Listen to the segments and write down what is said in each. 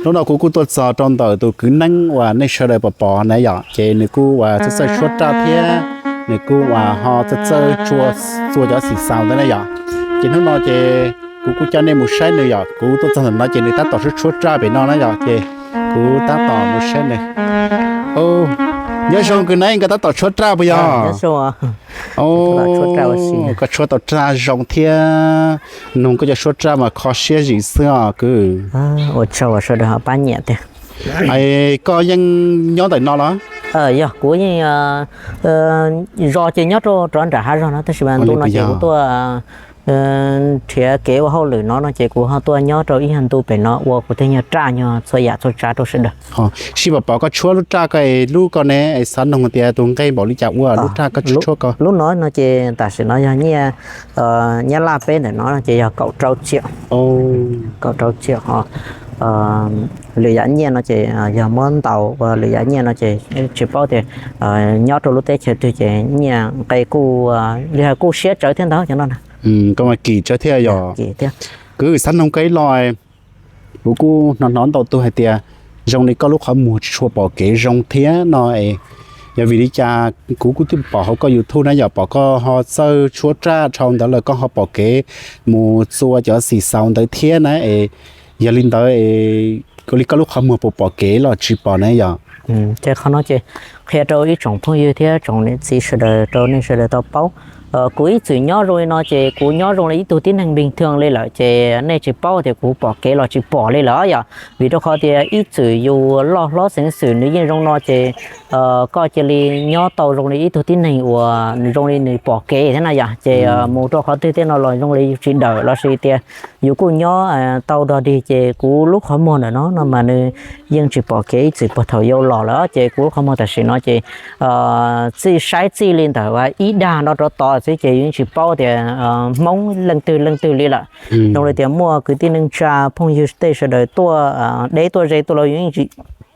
Hnub no kuv kuj tuaj txog rau ntawm tus kwv Neeb uas nej sawv daws pom pom na yom, ces nws kuj uas txawj txawj tshuab raj thiab nws kuj uas ho txawj txawj txua cov xim xaus ntawd na yom. Ces hnub no ces kuv kuj coj nej mus saib nws yom, kuv tuaj txog ntawm no ces nws tab tom tshuab tshuab raj pem no na yom, ces kuv tab tom mus saib nws. Nyob zoo kwv Neeb, koj tab tom tshuab raj puas yog? Koj tshuab tau raj zoo thiab, nug koj cov tshuab raj mas kho siab zim xwb os kwv. Ua tsaug sawv daws ho pab nyiam tiag. Koj yeej nyob ntawm no los? Yog, kuv yeej zos ces nyob rau rov nram hav zog no tab sis mas ntu no ces kuv tuaj nrhiav kev ua hauj lwm no no ces kuv ho tuaj nyob rau ib nyuag ntu pem no ua kuv tej nyuag raj nyuag txhua yam txhua tsav rau sawv daws. Sib pom pom koj tshuab lub raj ko es lub ko ne es xav noog tias tus nqe npaum li cas ua lub raj koj tshuab ko? Lub no no ces tam sim no yog nyiaj Nyab Laj peb ntawm no ces yog kaum rau tsiam. Kaum rau tsiam ho lwm yam nyiaj no ces yog muab ntaus ua lwm yam nyiaj no ces tsis paub tias nyob rau lub teb chaws twg ces nyiaj nqe kuj li kuj siab tsawv thiab ntag cov no na. Koj mas kim tsawv thiab yog. Kwv, xav noog koj ib lo, kuv kuj hnov hnov ntau tus hais tias zoo li koj lub qhov muag tsis tshua pom kev zoo thiab no es yog vim li cas? Kuv kuj twb pom hauv koj YouTube na yom, pom koj ho txawj tshuab raj dhau ntawd lawm koj ho pom kev mus txua cov xim xaus ntawd thiab na es yog li ntawd es ua li koj lub qhov muag puas pom kev los tsis pom na yom? Ces qhov no ces qhia rau ib tsoom phooj ywg thiab tsoom niam txiv sawv daws rau nej sawv daws tau paub. Kuv ib txwm nyob zoo li no ces kuv nyob zoo li ib tug tib neeg npeeg thwg li lawm ces nej tsis paub tias kuv pom kev los tsis pom li lawm yom. Vim rau qhov tias ib txwm yus loj hlob xeev xwm nws yeej zoo no ces koj cia li nyob tau zoo li ib tug tib neeg uas zoo li nws pom kev thiab na yom. Ces mus rau qhov twg tej no los zoo li yus tsis dawm lossis tias yus kuj nyob tau dog dig ces kuv lub qhov muag ntawm no no mas nws yeej tsis pom kev ib txwm puag thaum yau los lawm ces kuv lub qhov muag tam sim no ces txij saib txij li ntawm ib dag no rov tod xwb ces yus yeej tsis paub tias Hmoob leej twg leej twg li lawm. Zoo li tias muaj kwv tij neej tsa phooj ywg tej sawv daws tuaj deb tuaj ze tuaj los yus yeej tsis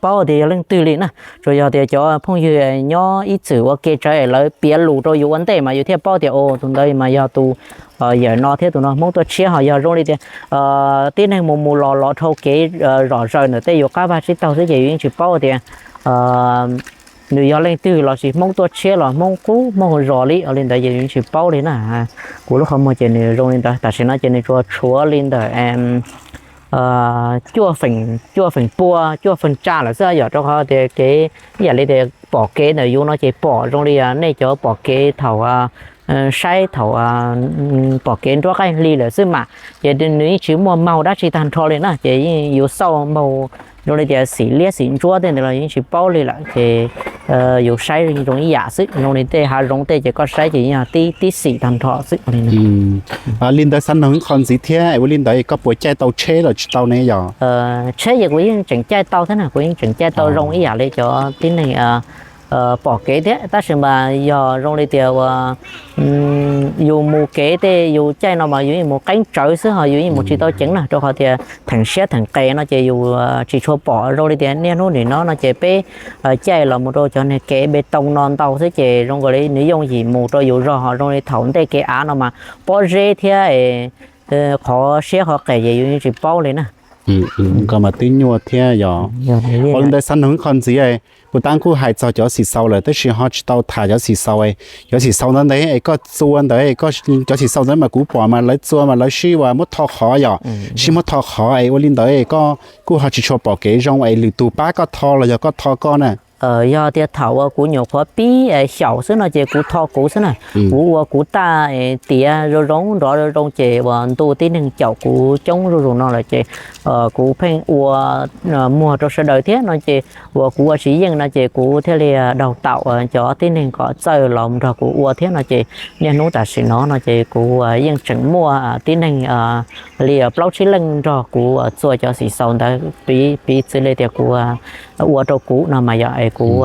paub tias yog leej twg li na. Tsuas yog tias cov phooj ywg nyob ib txwm ua ke tsawv es lawv piav lus rau yus ua ntej mas yus thiaj paub tias tus ntawd mas yog tus yawm no thiab tus no Hmoob tuaj tshiab. Ho yog zoo li tias tib neeg mus mus los los dhau kev zom zaws ntawm tej yus qab vaj tsib taug xwb ces yus yeej tsis paub tias nws yog leej twg lossis Hmoob tuaj tshiab los Hmoob qub Hmoob hauv zos li. Ua li ntawd ces yus yeej tsis paub li na. Kuv lub qhov muag ces nws zoo li ntawd, tam sim no ces nws tsuas tshuav li ntawm cuaj feem pua cuaj feem tsa lawm xwb yom, rau qhov tias kev ib yam li tias pom kev ntawm yus no ces pom zoo li nej cov pom kev thaum saib thaum pom kev nruab qaib hli lawm xwb mas, ces nws yeej tsis muaj maug dab tsi tag nrho li na, ces yeej yus xauj maug zoo li tias xim liab xim ntsuab tej ntawd los yeej tsis paub li lawm, ces yus saib zoo ib yam xwb, zoo li tej hav zoov tej ces koj saib ces yeej yog tib xim tag nrho xwb. Li ntawd xav noog ib qho ntxiv thiab, ua li ntawd koj puas caij tau tsheb los tsis tau ne yom? Tsheb ces kuv yeej tseem caij tau thiab na, kuv yeej tseem caij tau zoo ib yam li cov tib neeg pom kev thiab, tab sis mas yog zoo li tias uas yus mus kev tej yus caij no mas yus yeej mus qeeb tsawv xwb, ho yus yeej mus tsis tau ceev na, rau qhov tias theem siab theem qes no ces yus tsis tshua pom. Zoo li tias niaj hnub nim no no ces peb caij los mus rau cov niag kev npe toos no ntau xwb ces zoo nkaus li nws yooj yim mus rau yus zog, ho zoo li thaum ntej kev av no mas pob zeb thiab qhov siab qhov qes ces yus yeej tsis paub li na. Koj mas twb nyuaj thiab yom. Ua li ntawd xav noog ib qho ntxiv, puas tab kuj hais txog cov xim xaus lawm tab sis ho tsis tau tham cov xim xaus. Cov xim xaus ntawd ntawd es koj txua ntawd, cov xim xaus ntawd mas kuv pom mas lawv txua mas lawv sib uas muab tho qhov yom, sib muab tho qhov es ua li ntawd koj kuj ho tsis tshua pom kev zoo es lwm tus pab koj tho los yog koj tho koj na? Yog tias thaum uas kuv nyuam qhuav pib xyaum xwb no ces kuv tho kuv xwb na. Kuv ua kuv taj tiav zoo zoo nrov zoo zoo ces uas ntu tib neeg caum kuv coob zuj zus no lawm ces kuv pheej ua muag rau sawv daws thiab no ces uas kuv ua tsis yeej no ces kuv thiaj li daug taum cov tib neeg kom txawj los nrog kuv ua thiab no ces niaj hnub tam sim no no ces kuv yeej tseem muaj tib neeg li plaub tsib leej nrog kuv txua cov xim xaus ntawd. Piv txwv li tias kuv ua rau kuv no mas yog es kuv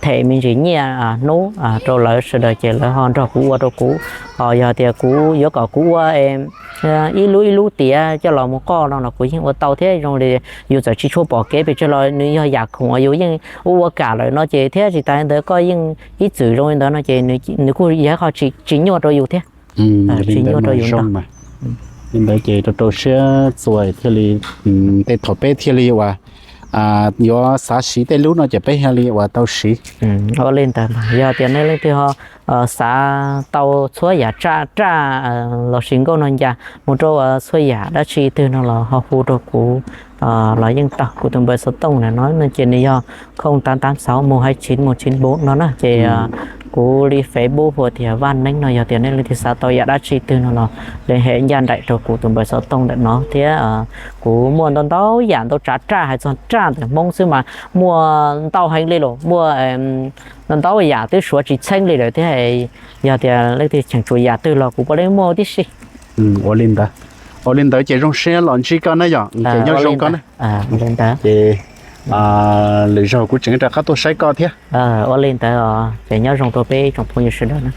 them me ntsis nyiaj hnub rau lawv sawv daws ces lawv ho nrog kuv ua rau kuv. Ho yog tias kuv yuav kom kuv ua ib lub ib lub tiav coj los mus qoj no los kuv yeej ua tau thiab. Zoo li yus txawm tsis tshua pom kev pes tsawg los nws yog yam khoom uas yus yeej ua ua kam lawm no ces thiab tsis tas li ntawd koj yeej ib txwm zoo li ntawd no ces nws kuj yog ib qho tsis nyuaj rau yus thiab. Tsis nyuaj rau yus ntau. Li ntawd ces rau rau siab txuas thiaj li, tej thaum peb thiaj li uas yuav xav siv tej lub no ces peb thiaj li uas tau siv. Ua li ntawd mas yog tias nej leej twg ho xav tau txhua yam tsaj raj los sis nkauj nog ncas mus rau txhua yam dab tsi twg no los ho hu rau kuv los yeej tau. Kuv tus npawb xov tooj ntawm no no ces nws yog không tám tám sáu một hai chín một chín bốn no na. Ces kuv li Facebook hu tias Vaj Neeb no, yog tias nej leej twg xav tau yam dab tsi twg no los les hem ncaj nraim rau kuv tus npawb xov tooj ntawm no thiab. Kuv muaj ntau ntau yam ntau tsav raj, hais txog raj ntawm Hmoob xwb mas muaj ntau heev li los muaj ntau ntau yam twb suav tsis txheeb li lawm thiab. Yog tias leej twg cheem tsum yam twg los kuv puav leej muaj tib si. Ua li ntawd, ua li ntawd ces zoo siab los ntsib koj na yom, ces nyob zoo koj na. Ces lwm zaug kuv tseem rov qab tuaj saib koj thiab. Ua li ntawd os, ces nyob zoo rau peb tsoom phooj ywg sawv daws na.